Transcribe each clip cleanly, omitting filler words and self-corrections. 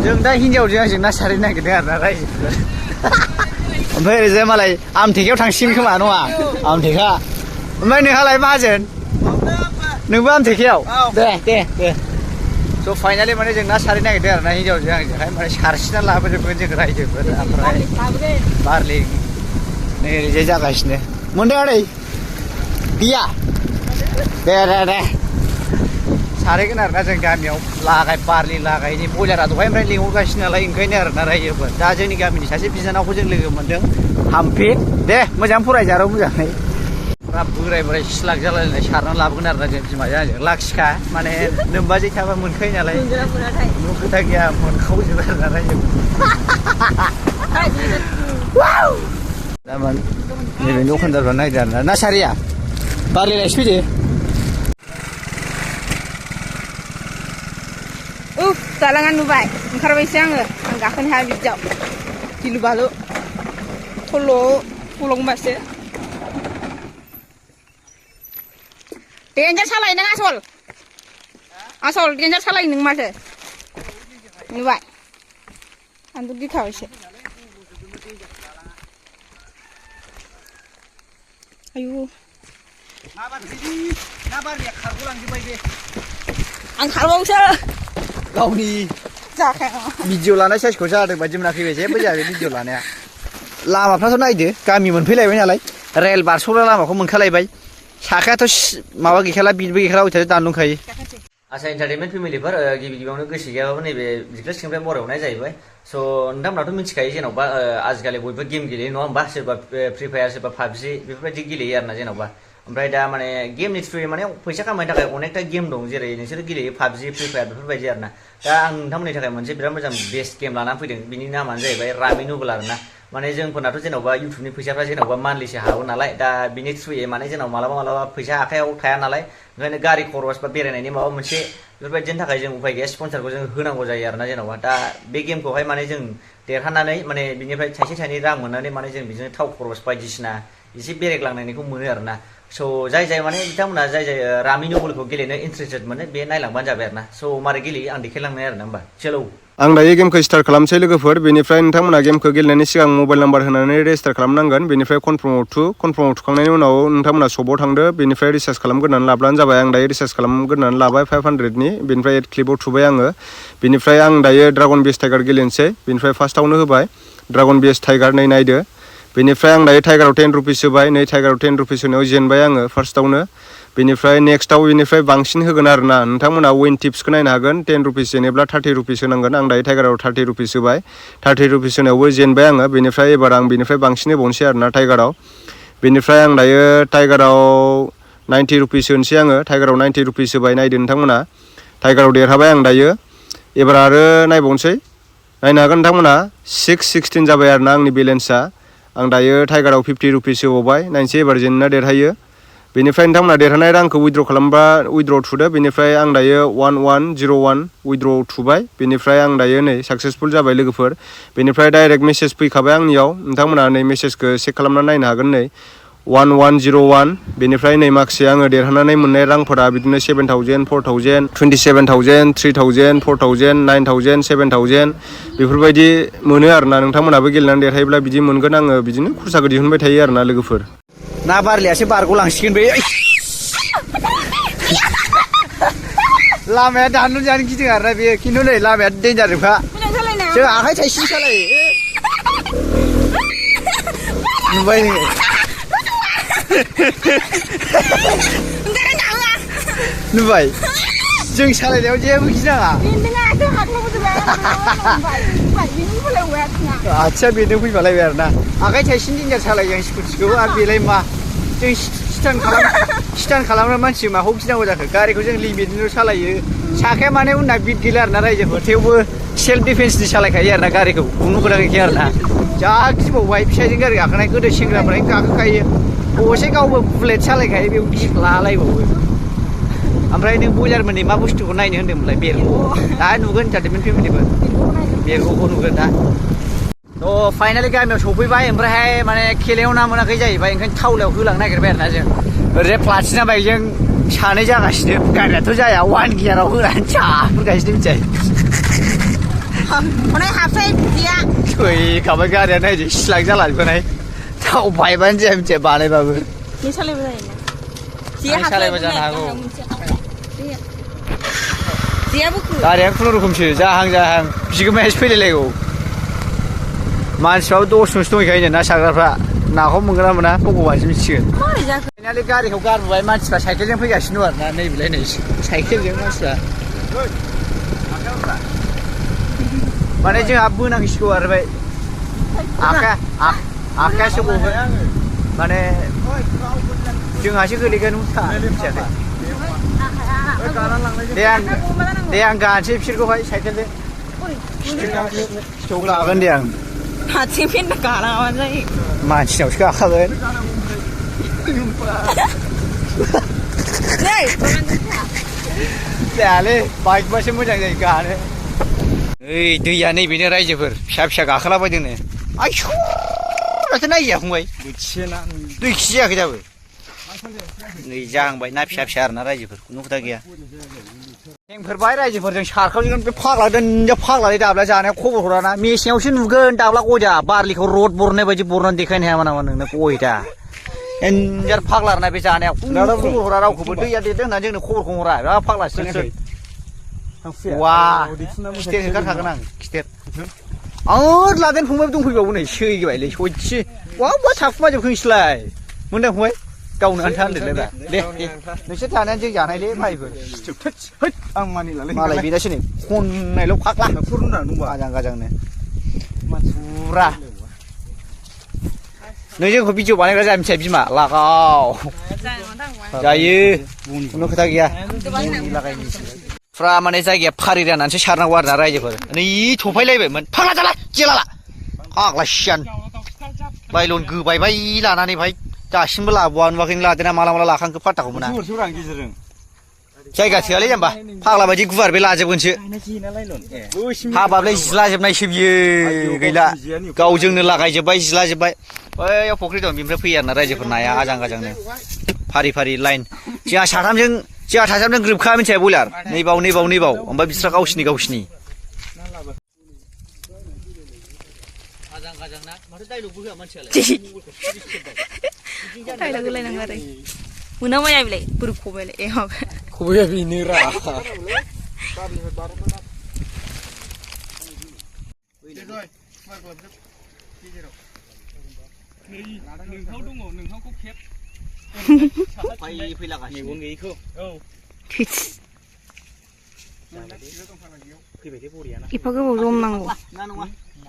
जों दा हिन्जावजों आंजों ना सारहैनो नागिरदों आरो ना रायजोफोर ओमफ्राय ओरैजाय मालाय आमथेखायाव थांसिगोन खोमा नङा आमथेखा ओमफ्राय नोंहालाय माहाजोन नोंबो आमथेखायाव दे स' फाइनालि माने जों ना सारहैनो नागिरदों आरो ना हिन्जावजों आंजोंहाय माने सारसिना लाबोजोबगोन जों रायजोफोर ओमफ्राय बारलिं नै ओरैजाय जागासिनो मोनदों आदै गैया दे सारहैगोन आरोना जों गामियाव लागाय बारलि लागायनि बयलारा दहाय ओमफ्राय लिंहरगासिनो नालाय ओंखायनो आरोना रायजोफोर दा जोंनि गामिनि सासे बिनानावखौ जों लोगो मोन्दों हाम्फे दे मोजां फरायजारो मोजाङै फुरा बोराय सिस्लाक जालायनाय सारनानै लाबोगोन आरोना जों बिमाजों आंजों लाखिखा माने लोमबाजै थाबा मोनखायो नालाय न' खोथा गैया मोनखावजोबो आरोना रायजोफोर दामान नैबे दखानदारफ्रा नायदो आरोना ना सारिया बारलि लायसि फैदो जालांgan नुबाय ओंखारबायसो आङो आं गाखोनो हाया बिदियाव गिलु बालु थलंबासो देन्जार सालाय नों आसल देन्जार सालाय नों माथो नुबाय आंथ' गिखाबायसो आयु आं खारबावसो गावनि भिडिअ लानाय साइसखौ जादों बायदि मोनाखै बे जेबो जायाखै भिडिअ लानाया लामाफ्राथ' नायदो गामि मोनफैलायबाय नालाय रेल बारस'ग्रा लामाखौ मोनखालायबाय साखायाथ' माबा गैखाला बिदबो गैखाला अयथासार दानदुंखायो आसा एन्टारटेनमेन्ट फेमिलिफोर गिबियावनो गोसो गैयाबाबो नैबे बिक्ला सिंनिफ्राय बरायहरनाय जाहैबाय स' नोंथांमोनाथ' मिथिखायो जेन'बा आजिखालि बयबो गेम गेलेयो नङा होमबा सोरबा फ्रि फायार सोरबा पाबजि बेफोरबायदि गेलेयो आरोना जेन'बा ओमफ्राय दा माने गेमनि थ्रुयै माने फैसा खामायनो थाखाय अनेकथा गेम दं जेरै नोंसोर गेलेयो पाबजि फ्रि फायार बेफोरबायदि आरोना दा आं नोंथांमोननि थाखाय मोनसे बिराद मोजां बेस्ट गेम लानानै फैदों बिनि नामानो जाहैबाय रामि नभेल आरोना माने जोंफोरनाथ' जेन'बा इउटुबनि फैसाफ्रा जेन'बा मान्थलिसो हाबो नालाय दा बिनि थ्रुयै माने जोंनाव मालाबा फैसा आखायाव थाया नालाय ओंखायनो गारि खरस बा बेरायनायनि माबा मोनसे बेफोरबायदिनि थाखाय जों उफाय गैया स्पन्सारखौ जों होनांगौ जायो आरोना जेन'बा दा बे गेमखौहाय माने जों देरहानानै माने बिनिफ्राय थाइसे थाइनै रां मोननानै माने जों बिदिनो थाव खरस बायदिसिना एसे बेरायग्लांनायनिखौ मोनो आरोना स' जाय माने बिथांमोना जाय रामि नभेलखौ गेलेनो इन्टारेस्टेड मोनो बे नायलांबानो जाबाय आरोना स' मारै गेलेयो आं देखायलांनाय आरोना होमबा चलो आं दायो गेमखौ स्टार्ट खालामसै लोगोफोर बेनिफ्राय नोंथांमोना गेमखौ गेलेनायनि सिगां मबाइल नाम्बार होनानै रेजिस्टार खालामनांगोन बेनिफ्राय कनफार्माव थुखांनायनि उनाव नोंथांमोना सबाव थांदो बेनिफ्राय रिसार्ज खालामग्रोनानै लाब्लानो जाबाय आं दायो रिसार्ज खालामग्रोनानै लाबाय 500नि बेनिफ्राय एड क्लिपआव थुबाय आङो बेनिफ्राय आं दायो ड्रागन बेस टाइगार गेलेनोसै बेनिफ्राय फार्स्टआवनो होबाय ड्रागन बेस टाइगार नै नायदो बेनिफ्राय आं दायो टाइगाराव 10 रुपिस होबाय नै टाइगाराव 10 रुपिस होनायाव जेनबाय आङो फार्स्टआवनो बेनिफ्राय नेक्स्टआव बेनिफ्राय बांसिन होगोन आरोना नोंथांमोना विन टिप्सखौ नायनो हागोन 10 रुपिस जेनेब्ला 30 रुपिस होनांगोन आं दायो टाइगाराव 30 रुपिस होबाय 30 रुपिस होनायावबो जेनबाय आङो बेनिफ्राय एबार आं बेनिफ्राय बांसिन होबावनोसै आरोना टाइगाराव बेनिफ्राय आं दायो टाइगाराव 90 रुपिस होनोसै आङो टाइगाराव 90 रुपिस होबाय नायदो नोंथांमोना टाइगाराव देरहाबाय आं दायो एबार आरो नायबावनोसै नायनो हागोन नोंथांमोना 616 जाबाय आरोना आंनि बेलेन्सआ आं दायो टाइगाराव 50 रुपिस होबावबाय नायनोसै एबार जेनना देरहायो बेनिफ्राय नोंथांमोना देरहानाय रांखौ उइद्र' खालामबा उइद्र' थुदो बेनिफ्राय आं दायो 1101 उइद्र' थुबाय बेनिफ्राय आं दायो नै साक्सेसफुल जाबाय लोगोफोर बेनिफ्राय डाइरेक्ट मेसेज फैखाबाय आंनियाव नोंथांमोना नै मेसेजखौ चेक खालामनानै नायनो हागोन नै 1101 बेनिफ्राय नै माखासे आङो देरहानानै मोननाय रांफोरा बिदिनो 7000 4000 27000 3000 4000 9000 7000 बेफोरबायदि मोनो आरोना नोंथांमोनाबो गेलेनानै देरहायोब्ला बिदि मोनगोन आङो बिदिनो खरसाखौ दिहुनबाय थायो आरोना लोगोफोर ना बारलियासो बारग'लांसिगोन बे लामाया दाननु जानो गिदिं आरोना बेयो खिन्थु नै लामाया डेन्जारखा जों आखाइ थाइसे सालायो नुबाय नोङो नुबाय जों सालायनायाव जेबो गिनाङा आदसा बेनो फैबालायबाय आरोना आखाइ थाइसेनि डेन्जार सालायो आं स्कुटिखौ आरो बेलाय मा जों स्टान्ड खालामग्रा मानसि माखौ गिनांगौ जाखो गारिखौ जों लिमिटनिल' सालायो साखाया माने उनना बिट गैला आरोना रायजोफोर थेवबो सेल्फ डिफेन्सनि सालायखायो आरोना गारिखौ बुंनो खोथा गैखाया आरोना जा गिबावबाय फिसाजों गारि गाखोनाय गोदो सेंग्राफ्रानो गाखोखायो अबसे गावबो बुलेट सालायखायो बेयाव गिलालायबावो ओमफ्राय नों बयलारमोननि मा बुस्थुखौ नायनो होन्दोंमोनलाय बेरग' दा नुगोन एन्टारटेनमेन्ट फेमिलिफोर बेरग'खौ नुगोन दा थ' फाइनालि गामियाव सफैबाय ओमफ्रायहाय माने खेलायाव ना मोनाखै जाहैबाय ओंखायनो थावलायाव होलांनो नागिरबाय आरोना जों ओरैजाय प्लाटिना बाइकजों सानै जागासिनो गारियाथ' जाया 1 गियाराव होनानै साफोरगासिनो मिथिबाय คนไหนหาเส้นเดีย ช่วยขับไปกันเดี๋ยวให้จะหลังจากหลังคนไหนถ้าเอาไปบ้านเจ็บบ้านเลยบ้าเว้ย นี่ชาเลไม่ได้นะเสียหาเส้นเสียบุก 다리야 쿠노로콤치 자항 지금 해스필레고 만시하고 또 숨쉬동이 가있냐 나 샤그라프라 나 홈문그라무나 보고 와시면 치근 그냥 가리고 가는 왜 만시가 사이클링 포기 하시는 거야 나 내일래 내 사이클링 만시가 만에 지금 앞부나 기시고 와르베 아까 시고 만에 지금 아시그 리가 누타 대양 간식 필요가 사이클에 조그라건 대양 หาชิ้นพินตะการเอาอะไร 많이 시작가 하건 เนี่ย 야래 바이크 마신 모장이니까 하네 에이 너야 내 비네 라이저버 샵샵 아클라 버드네 아이쿠 나한테 나이야 홍바이 미치나 너 기지야 그자고 네 장바이 나 샵샵 나 라이저버 누구다기야 앵퍼바이 라이저버 좀 샤르카고 지금 파글라든 저 파글라리 dabla जानाया खबर हराना मेसेङावसो नुगोन dabla गजा बारलिखौ रोड बरनाय बायदि बरनानै देखायनो हाया नामा नोंनो गयदा एन्जार फाग्लारना बे जानाया खबर हरा रावखौबो दैया देरदों होननानै जोंनो खबरखौ हरा बिराद फाग्ला सोर वा खिथेर होखारखागोन आं खिथेर लादेन फंबाय दंफैबावो नै सैबायलै सयथि वा थाखुमाजोबखो नोंसोरलाय मोनदों फंबाय गावनो आन्था होनदोंलाय दे नोंसोर थानायानो जों जानायलै माइफोर आं मानिलालै मालाय बेदासो नै खननायल' फाग्ला आजां गाजांनो फुरा नों जोंखौ भिडिअ बानायग्रा जाया मिथिया बिमा लागाव जायो खुनु खोथा गैया फुरा माने जायगाया फारि राननानैसो सारनांगौ आरोना रायजोफोर नै थफायलायबायमोन फाग्ला जाला जेलाला फाग्ला सियान बायलन गोबायबाय लानानै भाय दासिमबो लाबोआ नुवाखैनो लादेना माला माला लाखांखो फात्ताखौ मोना जायगा थोआलै जाम्बा फाग्ला बायदि गुवार बे लाजोबगोनसो हाबाबलाय जिलाजोबनायसो बियो गैला गावजोंनो लागायजोब्बाय जिलाजोब्बाय बैयाव फख्रि दं बेनिफ्राय फैयो आरोना रायजोफोर नाया आजां गाजांनो फारि फारि लाइन जोंहा साथामजों ग्रोबखा मिथिया बयलार नैबाव ओमफ्राय बिस्रा गावसिनि आजां गाजांना माथो डायलगबो होआ मानसियालाय डायलग होलायनांगौ आरो मोना माया बिलाय बोरै खबायलाय ए माबा खबाया बेनो रा नोंथाव दङ नोंथावखौ खेब फैलागासिनो मेगन गैयैखौ फैबाय दे बरियाना एफा गोबाव जमनांगौ ना नङा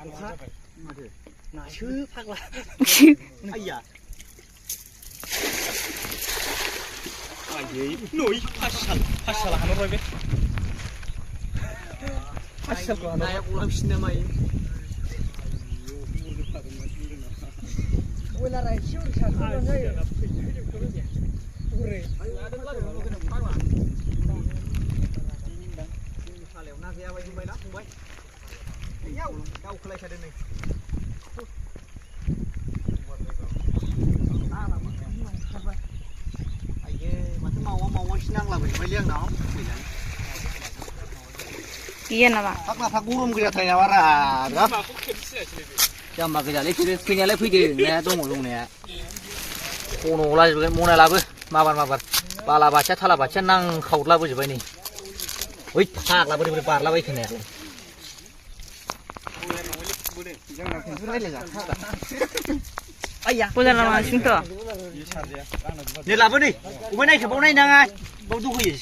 अखा माथो नासो फाग्ला आइया आयै नै फाससाल हानहरबाय बे फाससालखौ नाया गलांफिन ना मायो बयलारा एसे सारखौनो जायो सालायाव ना गैया बायदि मोनबायना फंबाय दावखोलायखादों नै आइये माथो मावासो नांलाबायबायलै आंनाव गैया नामा फाग्लाफ्रा गरम गोजाथार नामा रा जाम्बा गोजालै बिसोरो फैनायालाय फैदों नाया दङ दंनाया खन'आव लाजोबगोन मना लाबो माबार बालाबाथिया थालाबाथिया नांखावदलाबोजोब्बाय नै ओइ फाग्ला बोरै बारलाबायखो नायालाय बजार लामासिमथ' नै लाबो नै अबे नायखो बाव नायनाङा बाव दंफैयो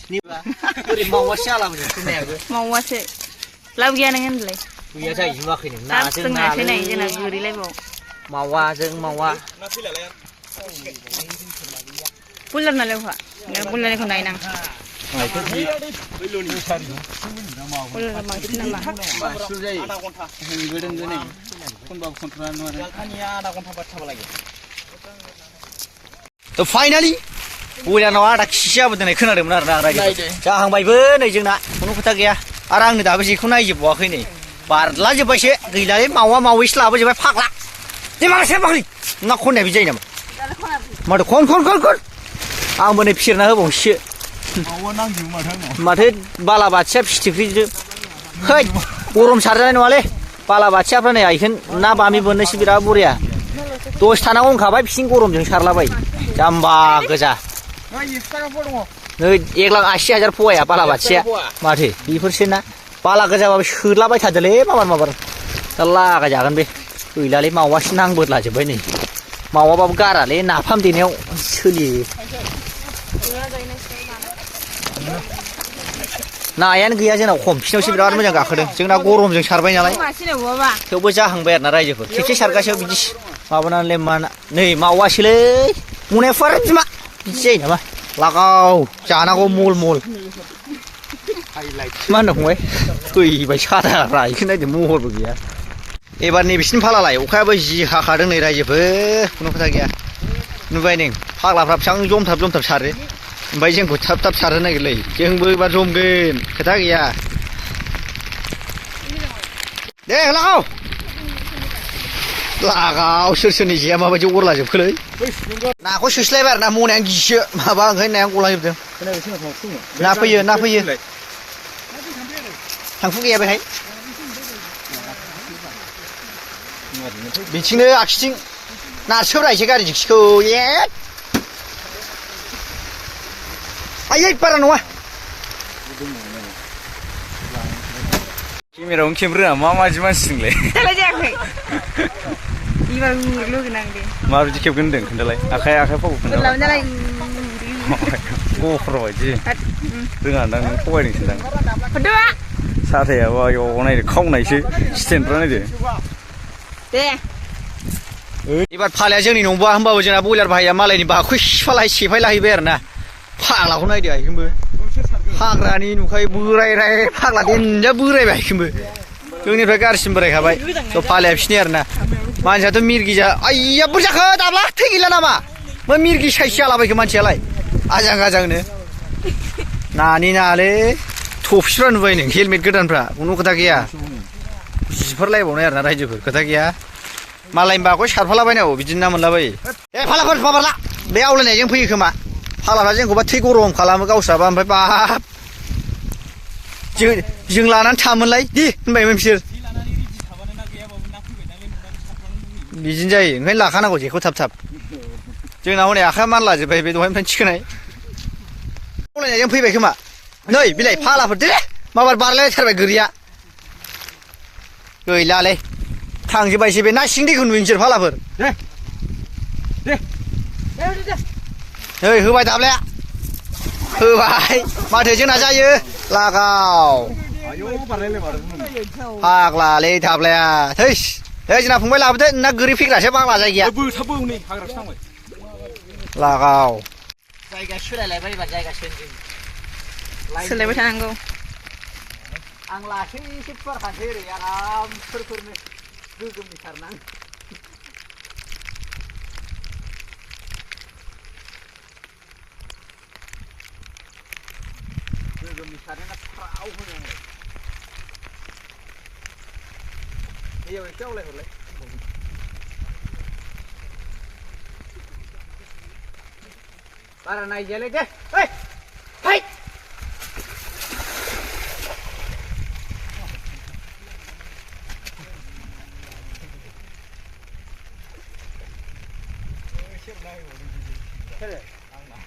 बोरै मावासो जालाबोजोबखो नायाबो मावासो लाब गैया नों होनलाय गैया जाहैजोबाखै नों नाजों नासो नै जोंना गोरैलायबाव मावाजों मावा बजार नालाय बहा बजारनिखौ नायनां बजार बांसिन नामा फाइनालि बयलारनाव आदा खिसि जाबोदोंनाय खोनादोंमोन आरोना रायजो जाहांबायबो नै जोंना खुनु खोथा गैया आरो आंनो दाबो जेखौ नायजोबबावाखै नै बारलाजोब्बायसो गैलालै मावैसो लाबोजोब्बाय फाग्ला दे माखासे बाख्रि ना खननाया बिदि जायो नामा माथो खन आंबो नै फिरना होबावसो माथो बालाबाथिया फिथिख्रिजों है गरम सारजानाय नङालै बालाबाथियाफ्रा नै आइखोन ना बामि बोननोसो बिराद बरिया दसे थानांगौ होनखाबाय बिसिनि गरमजों सारलाबाय जाम्बा गोजा नै 1,80,000 फवाया बालाबाथिया माथो बेफोरसो ना बाला गोजाबाबो सोलाबाय थादोलै माबार दा लागा जागोन बे गैलालै मावासो नांबोदलाजोब्बाय नै मावाबाबो गारालै नाफाम देनायाव सोलियो नायानो गैया जोंनाव खम बिसिनावसो बिराद मोजां गाखोदों जोंना गरमजों सारबाय नालाय थेवबो जाहांबाय आरोना रायजोफोर खेबसे सारगासेयाव बिदि माबानानै नै मावासोलै मुनायफोर बिमा बिदि जायो नामा लागाव जानांगौ मल मा होनदों फंबाय फैबाय सादारा बेखौ नायदो महरबो गैया एबार नैबिसिनि फालालाय अखायाबो जि हाखादों नै रायजोफोर खुनु खोथा गैया नुबाय नों फाग्लाफ्रा बेसेबां जमथाब सारो ओमफ्राय जोंखौ थाब सारनो नागिरलै जोंबो एबार जमगोन खोथा गैया दे लागाव सोरनि जेया माबायदि अरलाजोबखोलै नाखौ सोस्लायबाय आरो ना मनायानो गिसो माबा ओंखायनो नायानो गलांजोबदों ना फैयो थांफु गैया बेहाय बिथिंनो आखिथिं नारसोब्रा एसे गारि जिखिखौ आयै बारा नङा केमेरायावनो खेबनो रोङा माबायदि मानसिजोंलाय दालाय जायाखै एबार लुगैन आं दे माबायदि खेबगोन होनदों खोन्थालाय आखाइ फावखौ खोन्थालाय गफर बायदि रोङा दां नों थगायदोंसोदां साथाया बायाव नायदो खावनायसो स्टेन्डफ्रा नायदो दे एबार फालाया जोंनि नंबा होमबाबो जोंना बयलार भाइया मालायनि बाखौ सिफालाय सेफायलाहैबाय आरो ना फाग्लाखौ नायदो आइखोनबो हाग्रानि नुखायो बोरायराय फाग्ला देनजा बोरायबाय आइखोनबो जोंनिफ्राय गारसिन बोरायखाबाय थ' फालाया बिसिनि आरो ना मानसियाथ' मिरगि आइया बोरै जाखो दाब्ला थै गैला नामा मा मिरगि साइज जालाबायखो मानसियालाय आजां नानि नालै थफिफ्रा नुबाय नों हेलमेट गोदानफ्रा खुनु खोथा गैया जिफोर लायबावनाय आरो ना रायजोफोर खोथा गैया मालायनि बाखौ सारफालाबायनांगौ बिदिनो ना मोनलाबायो फालाफोर माबारला बे आवलायनायजों फैयो खोमा फालाफ्रा जोंखौबा थै गरम खालामो गावस्राबा ओमफ्राय बाब जों लानानै थामोनलाय दे होनबायमोन बिसोर बिदिनो जायो ओंखायनो लाखानांगौ जेखौ थाब जोंना हनै आखाया मानलाजोब्बाय बे दहायनिफ्रायनो थिखोनाय आवलायनायजों फैबाय खोमा नै बिलाइ फालाफोर दे माबार बारलायथारबाय गोरिया गैलालै थांजोब्बायसो बे ना सिंगिखौ नुयो नोंसोर फालाफोर नै होबाय दाब्लाया होबाय माथो जोंना जायो लागाव फाग्लालै दाब्लाया थैस जोंना फंबाय लाबोदो ना गोरि फैग्रासो बांला जायगाया लागाव जायगा सोलायलायबाय एबार जायगा सोलायबाय थानांगौ आं लासैसो फुवारखानोसै ओरै आराम फोरनो गोगोमनि सारनां गोगोमनि सारनाया फ्राव होनो दैयाव एसे आवलायहरलाय बारा नायजायालै दे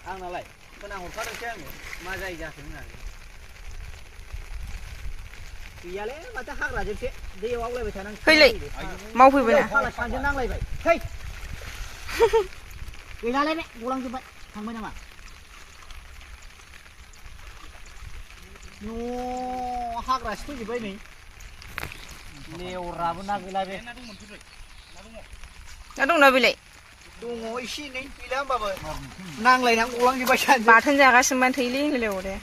आंनालाय खोनाहरखादोंसै आङो मा जायो जाखो होननानै गैयालै माथो हाग्राजोंसो दैयाव आवलायबाय थानांगौ फैलै मावफैबाय ना फाला सानजों नांलायबाय फै गैलालाय बे गलांजोब्बाय थांबाय नामा न' हाग्रासो फैजोब्बाय नै लेवराबो ना गैला बे ना दंना बेलाय दङ एसे एनै गैला होमबाबो नांलायनानै गलांजोब्बाय सानजों बाथोन जागासिनो थैलै होलायबाव दे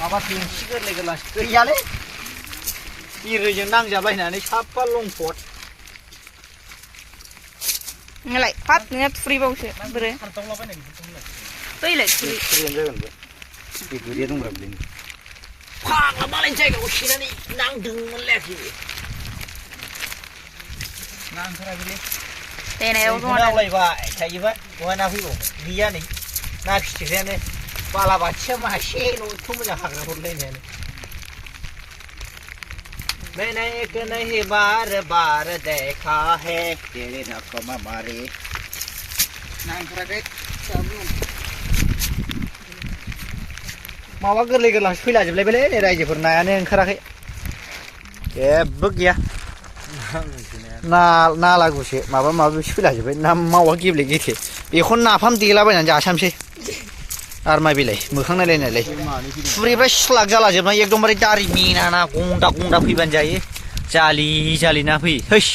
माबा पेन्सि गोरलै गैयालै बिरैजों नांजाबायनानै साफा लंफट नोंलाय फात नोंहा थुरैबावसो बोरो बैलाय जागोन बे गोरिया दंब्रा बिलायनो फाग्ला मालायनि जायगायाव सेनानै नांदों मोनलायाखै नांथारा बिलाय देनायाव दङ आवलायबाय थायोबा बहाय ना फैबाव गैया नै ना फिथिख्रियानो बालाबाथिया मासेल'थ' मोजां हाग्रा हरलायनायानो मैंने एक नहीं बार बार देखा है तेरे नखमा मारे माबा गोरलै गोरलांसो फैलाजोबलायबायलै नै रायजोफोर नायानो ओंखाराखै जेबो गैया नालागुसो माबा माबिसो फैलाजोब्बाय ना मावा गेब्ले गेथे बेखौनो नाफाम देलाबायनानै जासामसै आरो मा बेलाय मोखां नायलायनायलाय फुरिफ्रा सिस्लाक जालाजोबनाय एकदमबारे दारि मेना ना गंदा गंदा फैबानो जायो जालि जालि ना फैयो हैस